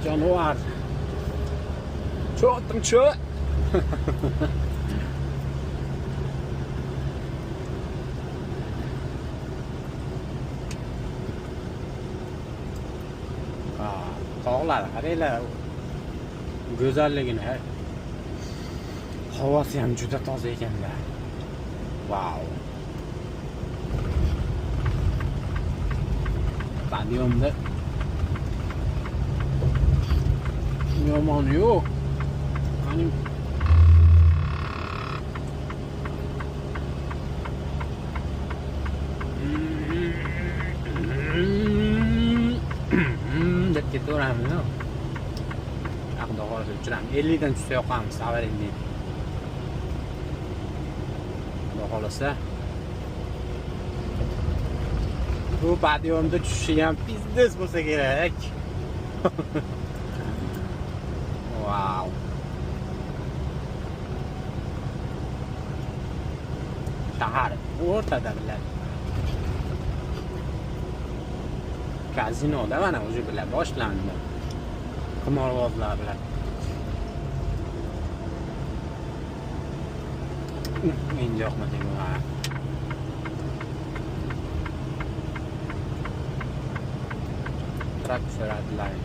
Jonivor. Чё там, чё? Tog'lar qaranglar go'zalligini. Havosi ham juda toza ekanda. Vau. Stadionda yomon yo'q. Hani deb ketaveramiz. Xudo xohlasa uchiramiz. 50 dan tushsa yoqamiz, avaringni. Xudo xohlasa. Bu подъём da tushishi ham пиздец bo'lsa kerak. Vau. Shahar o'rtada bilan. Kazinoda mana o'zi bilan boshlandi. Qimorbozlar bilan. Endi yoqmadi bu. Traktor line.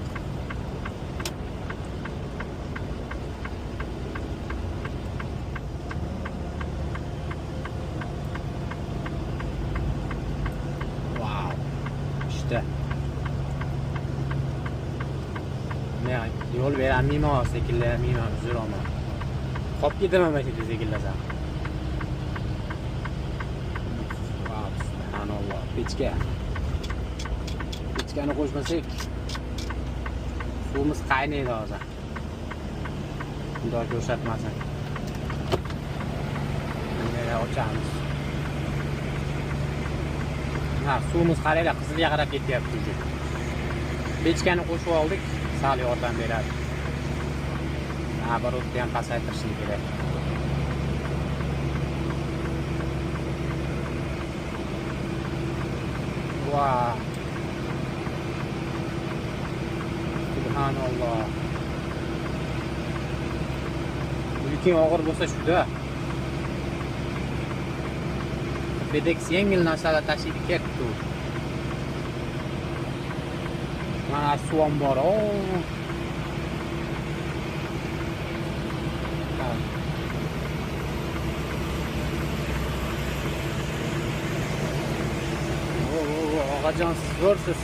Wow. İşte. Ne yo'l berolmayman, sekinlamayman, uzr olma. Qolib ketaman mana shu yerda sekinlasam. Wow, subhanalloh. Pechka. Pechkani qo'shmasak suvimiz qaynaydi hozir. Xudo ko'rsatmasin. Bunday ochamiz. Ha, suvimiz qaranglar, qizilga qarab ketyapti уже. Pechkani qo'shib oldik, sal yordam beradi. Оборотni ham pasaytirishim kerak. Vau. Subhanalloh. Yuking og'ir bo'lsa shuda. FedEx yengil narsalar tashiydi ketdi. Mana suv ombori. Og'ajon, siz zo'rsiz.